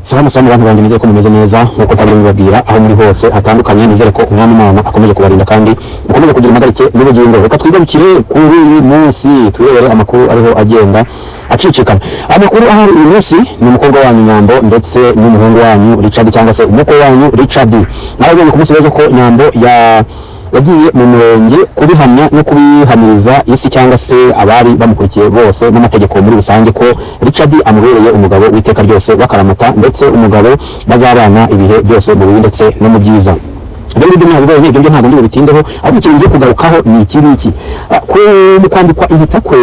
Salamu salamu bantu banjye, nizere ko mumeze neza nkuko nsanzwe mbibabwira aho muri hose hatandukanye. Nizere ko Umwami Imana akomeje kubarinda kandi mukomeze kugira impagarike n'ubugingo. Reka twigarukire kuri uyu munsi, turebere amakuru ariho agenda acicikana. Amakuru ahari uyu munsi ni umukobwa wanyu Nyambo ndetse n'umuhungu wanyu Richard, cyangwa se umukwe wanyu Richard. Narabonye ku munsi w'ejo ko Nyambo yagiye mu murenge kubihamya no kubihamiriza isi cyangwa se abari bamukurikiye bose n'amategeko muri rusange ko Richard amubereye umugabo w'iteka ryose w'akaramata, ndetse umugabo bazabana ibihe byose mu bibi ndetse no mu byiza. Ibyo ngibyo mwabibonye, ibyo ngibyo ntabwo ndi bubitindeho, ahubwo ikintu ngiye kugarukaho ni iki ngiki. Mu kwambikwa impeta kwe,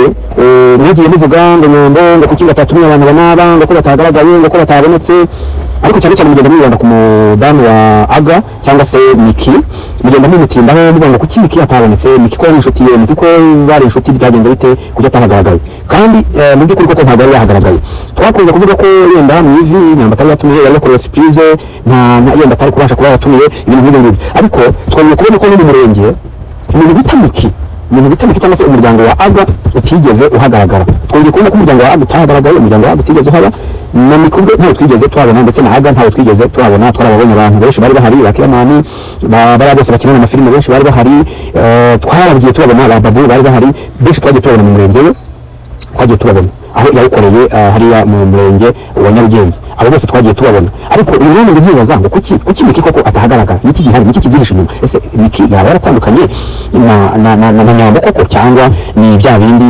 mwagiye muvuga ngo Nyambo ngo kuki batatumiye abantu banaba, ngo ko batagaragaye, ngo ko batabonetse, ariko cyane cyane mugenda mwibanda ku mudamu wa Aga cyangwa se Miki, mugenda mumutindaho muvuga ngo kuki Miki atabonetse, Miki ko yari inshuti ye, Miki ko bari inshuti, byagenze bite, kuki atahagaragaye? Kandi mu by'ukuri koko ntabwo yari yahagaragaye. Twakunze kuvuga ko yenda mu ivi Nyambo atari yatumiye, yari yakorewe surprise, nta yenda atari kubasha kuba yatumiye, ibintu nk'ibyo ngibyo. Ariko twongeye kubona ko no mu murenge umuntu bita Miki cyangwa se umuryango wa Aga utigeze uhagaragara. Twongeye kubona ko umuryango wa Aga utahagaragaye, umuryango wa Aga utigeze uhaba, na Miki ubwe ntawe twigeze tuhabona, ndetse na Aga ntawe twigeze tuhabona. Twarababonye abantu benshi bari bahari, ba Kiramani, bariya bose bakina amafilime benshi bari bahari, twaragiye tubabona, ba Babu bari bahari benshi, twagiye tubabona mu murenge we, twagiye tubabona aho yawukoreye, hariya mu murenge wa Nyarugenge, abo bose twagiye tubabona. Ariko uyu mwanya njye nkibaza ngo kuki Miki koko atahagaragara? Niki gihari? Niki kibyihishe inyuma? Ese Miki yaba yaratandukanye na Nyambo koko, cyangwa ni bya bindi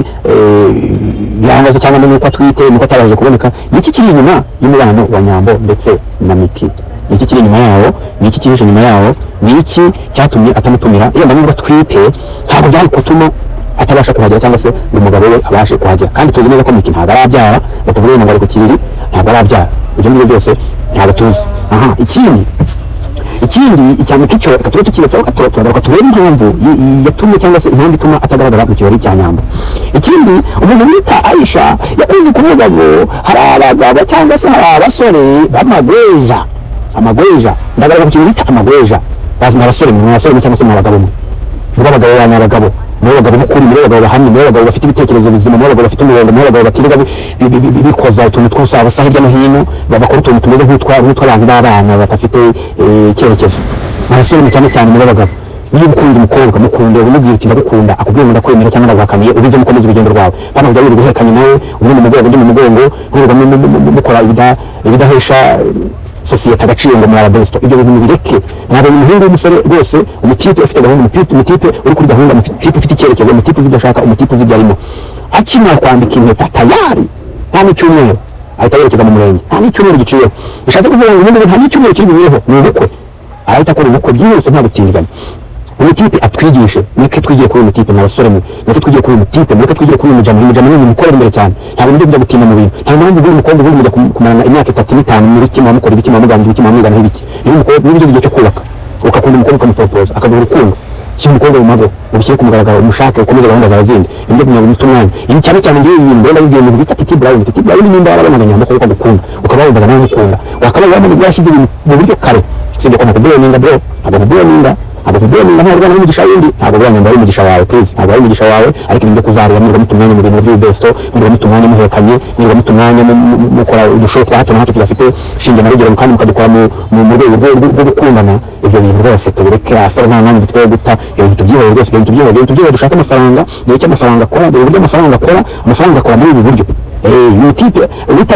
byangwa se, cyangwa nuko atwite nuko atabashije kuboneka? Niki kiri inyuma y'umubano wa Nyambo ndetse na Miki? Niki kiri inyuma yawo? Niki cyihishe inyuma yawo? Niki cyatumye atamutumira? Yenda nubwo atwite ntabwo byari gutuma atabasha kuhagera cyangwa se ngo umugabo we abashe kuhagera. Kandi tuzi neza ko Miki ntabwo arabyara, ngo tuvuge ngo ari ku kiriri, ntabwo arabyara. Ibyo ngibyo byose ntabwo tuzi. Aha ikindi icya Miki cyo reka tube tukiretseho gato, turagaruka turebe impamvu yatumye cyangwa se impamvu ituma atagaragara mu kirori cya Nyambo. Ikindi, umuntu bita Aisha yakunze kuvuga ngo hari abagabo cyangwa se hari abasore b'amagweja. Amagweja, ndagaragara ku kintu bita amagweja. Bazi mwa basore mwe, mwa basore mwe cyangwa se mwa bagabo mwe, muri abagabo ba nyabagabo, muri abagabo b'ukuri, muri abagabo bahamye, muri abagabo bafite ibitekerezo bizima, muri abagabo bafite umurongo, muri abagabo batirirwa bikoza utuntu tw'ubusabusa hirya no hino, bakora utuntu tumeze nk'utw'abantu b'abana badafite icyerekezo. Mwa basore mwe, cyane cyane muri abagabo, niba ukunda umukobwa, mukunde, umubwira uti "Ndagukunda", akubwira ngo "Ndakwemera" cyangwa "Ndaguhakaniye", ubize mukomeze urugendo rwawe. Bana kujya wirirwa uhekanye nawe, umwe mu mugongo undi mu mugongo, mwirirwa mukora ibidahesha sosiyete agaciro ngo muri ababesto, ibyo bintu mubireke. Ntabwo umuhungu w'umusore rwose, umutipe ufite gahunda, umutipe uri kuri gahunda, umutipe ufite icyerekezo, umutipe uzi ibyo ashaka, umutipe uzi ibyo arimo, akimara kwandika impeta tayari nta n'icyumweru ahita yerekeza mu murenge. Nta n'icyumweru giciyeho, bishatse kuvuga ngo ubundi nta n'icyumweru kiri bubireho, ni ubukwe, arahita akora ubukwe byihuse nta gutindiganya. Umutipe atwigishe, mureke twigire kuri uyu mutipe. Mwa basore mwe, mureke twigire kuri uyu mutipe, mureke twigire kuri uyu mujama. Uyu mujama ni umuntu ukorera imbere cyane. Ntabwo nibyo bijya gutinda mu bintu. Nta mpamvu ubundi umukobwa ubundi mujya kumarana imyaka 3 n'5 muri kimwe, mukora ibiki, muganira ibiki, mwiganaho ibiki? Niba umukobwa, niba ugeze igihe cyo kubaka, ugakunda umukobwa, ukamuporopoza, akaguha urukundo, shyira umukobwa mu mago, ubishyire ku mugaragaro, umushake, ukomeze gahunda zawe zindi. Ibyo kugira ngo umute umwanya ibi, cyane cyane ngewe ibintu mbona ndabibwira umuntu bita Titi Brown. Titi Brown, nimba warabonaga Nyambo ko agukunda, ukaba wumvaga nawe umukunda, wakaba warabona yarashyize ibintu mu buryo kare. Usibye ko ntakubwiye, bro, ntabwo nkubwiye, ntabwo nkubwiye, ntabwo rwana n'umugisha w'undi, ntabwo buriya Nyambo ari umugisha wawe, please, ntabwo ari umugisha wawe. Ariko ibintu byo kuzarira mwirirwa muta umwanya mu bintu by'ubesto, mwirirwa muta umwanya muhekanye, mwirirwa muta umwanya mukora udushow twa hato na hato tudafite shinge na rugero, kandi mukadukora mu rwego rwo gukundana, ibyo bintu rwose tubireke. Asore nta mwanya dufite wo guta, ibyo bintu tubyihorere rwose, ibyo bintu tubyihorere, ibyo bintu tubyihorere. Dushake amafaranga. Dore icyo amafaranga akora, dore uburyo amafaranga akora. Amafaranga akora muri ubu buryo. Uyu type bita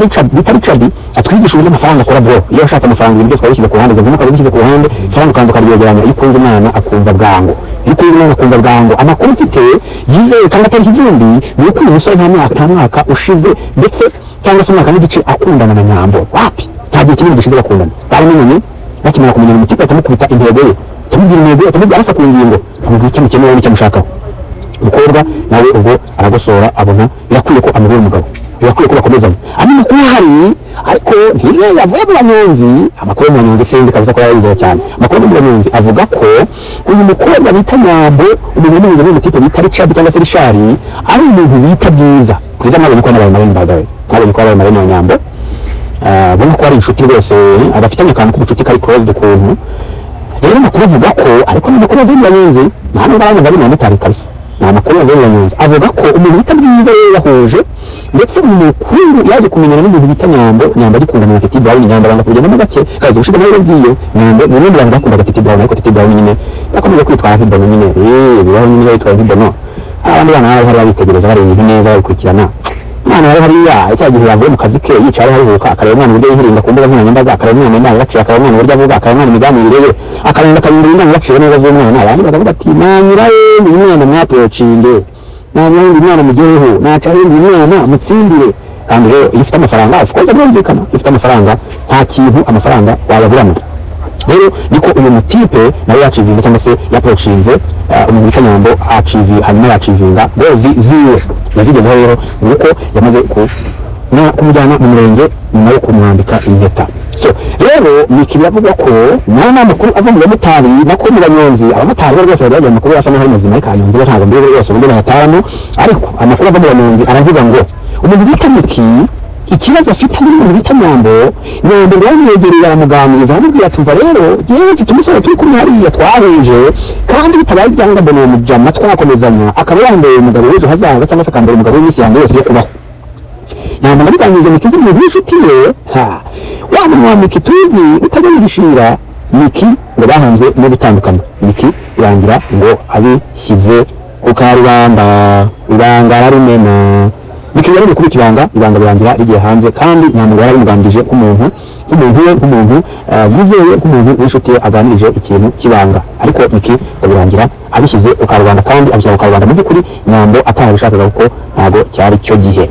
Richard atwigisha uburyo amafaranga akora, bro. Iyo washatse amafaranga, ibintu byose wabishyize ku ruhande, izo mvune ukaba ku ruhande, ifaranga ukanza ukaryegeranya. Iyo ukunze umwana akumva bwangu, iyo ukunze umwana akumva bwangu. Amakuru mfite yizewe kandi atari ivumbi ni uko uyu musore nta mwaka ushize ndetse cyangwa se umwaka n'igice akundana na Nyambo. Wapi, nta gihe kinini gishize bakundana. Baramenyanye, bakimara kumenyana umutipe ahita amukubita intego ye, atamubwira intego ye, atamubwira, arasa ku ngingo, amubwira icyo amukeneye n'icyo amushakaho. Umukobwa nawe ubwo aragosora, abona birakwiye ko amubera umugabo, birakwiye ko bakomezanya. Andi makuru ahari, ariko ntizeye, avuye mu banyonzi, amakuru yo mu banyonzi sinzi kabisa ko yayizeye cyane. Amakuru yo mu banyonzi avuga ko uyu mukobwa bita Nyambo, umuntu w'umuyobozi n'umutipe bita Richard cyangwa se Richard, ari umuntu bita Bwiza. Bwiza mwabonye ko nabaye marraine, by the way, mwabonye ko yabaye marraine wa Nyambo. Ubona ko ari inshuti rwose, abafitanye akantu k'ubucuti kari close ukuntu. Rero amakuru avuga ko, ariko ni amakuru avuye mu banyonzi, nta nubwo aranyumva ari umumotari kabisa, ni amakuru avuye mu banyonzi, avuga ko umuntu bita Bwiza rero yahuje Ndetse umuhungu yaje kumenyana n'umuntu bita Nyambo. Nyambo agikundana na Titi Brown, Nyambo abanga kugendamo gake kazi. Ubushize nawe yabwiye Nyambo ni umwe mu bantu bakundaga Titi Brown, ariko Titi Brown nyine yakomeje kwitwara nk'ibono nyine. Bibaho nyine, yitwara nk'ibono. Abandi bana bari hariya bitegereza, bareba ibintu neza, babikurikirana. Umwana wari hariya cya gihe yavuye mu kazi ke, yicara aruhuka, akareba umwana uburyo yihiringa ku mbuga nkoranyambaga, akareba umwana indangagaciro, akareba umwana uburyo avuga, akareba umwana imiganirire ye, akareba, akayungurura indangagaciro neza z'umwana. Abandi bakavuga ati: "Nanyirayo uyu mwana mwaprocinge, nanyirayo uyu mwana mugereho, naca uyu mwana mutsindire." Kandi rero iyo ufite amafaranga, of course birumvikana, iyo ufite amafaranga nta kintu amafaranga wayaburamo. Rero niko uyu mutipe nawe yachievinga cyangwa se yaapproachinze umuntu bita Nyambo, achieve, hanyuma yachievinga goals ziwe, yazigezeho. Rero nuko yamaze kumujyana mu murenge nyuma yo kumwambika impeta. So rero Miki biravugwa ko nayo ni amakuru ava mu bamotari, nako mu banyonzi. Abamotari bo rwose bagira amakuru asa n'aho ari mazima, ariko abanyonzi bo ntabwo mbizi rwose uburyo bayataramo. Ariko amakuru ava mu banyonzi aravuga ngo umuntu bita Miki ikibazo afite n'umuntu bita Nyambo. Nyambo ngo yamwegereye, aramuganiriza, aramubwira ati: "Umva rero, yewe mfite umusore turi kumwe hariya twahuje, kandi bitabaye ibyanga mbona uwo mujama twakomezanya, akaba yambaye umugabo w'ejo hazaza, cyangwa se akambara umugabo w'iminsi yanjye yose yo kubaho." Nyambo ndabiganirije Miki nk'umuntu w'inshuti ye, ha wa muntu wa Miki tuzi utajya wihishira. Miki ngo bahanzwe no gutandukana. Miki birangira ngo abishyize ku karubanda, ibanga ararimena. Miki yari kubika ibanga, ibanga birangira rigiye hanze. Kandi Nyambo yarabimugambije nk'umuntu we, nk'umuntu yizeye, nk'umuntu w'inshuti ye aganirije ikintu cy'ibanga. Ariko Miki ngo birangira abishyize ku karubanda, kandi abishyira ku karubanda mu by'ukuri Nyambo atarabishakaga, kuko ntabwo cyari cyo gihe.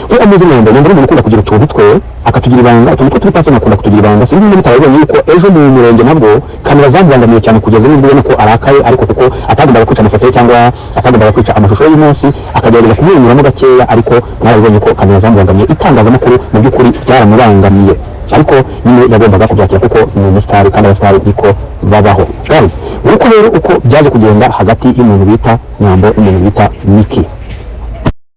Nk'uko muzi Nyambo, Nyambo ni umuntu ukunda kugira utuntu twe akatugira ibanga, utuntu twe turi personal akunda kutugira ibanga. Sinzi niba mutarabibonye yuko ejo mu murenge nabwo kamera zamubangamiye cyane, kugeza n'ubwo ubona ko arakaye, ariko kuko atagombaga kwica amafoto ye cyangwa atagombaga kwica amashusho y'umunsi, akagerageza kumwenyuramo gakeya. Ariko mwarabibonye ko kamera zamubangamiye, itangazamakuru mu by'ukuri byaramubangamiye, ariko nyine yagombaga kubyakira kuko ni umusitari, kandi abasitari niko babaho. Guys, uko rero uko byaje kugenda hagati y'umuntu bita Nyambo n'umuntu bita Miki.